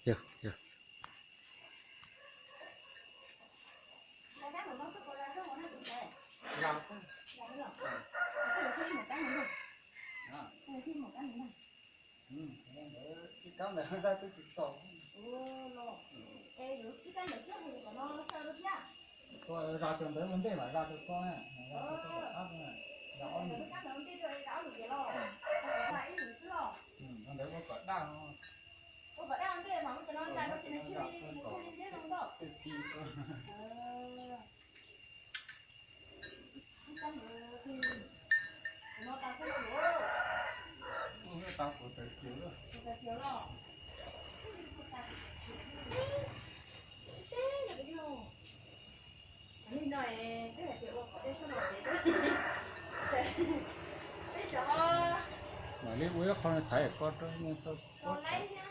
Yog, yog. Ib kab ntawd zaj twb tsis txaus. Tua zaj tus ntawd ua ntej mas zaj tus ko na, zaj tus ko tom qab na, zaj ob lus. Tus ntawd ua kom daj no. Ua kom daj ntej mas ua kom no ntag no ces nws thiaj li, nws thiaj li liab zoo xwb. Ua tau kuv tawv kiag lawm. Li no, twb hais tias ua kom dej txhob los ces twb, twb xyov. Mam li ua ib qho thaiv ko rau, rau, rau.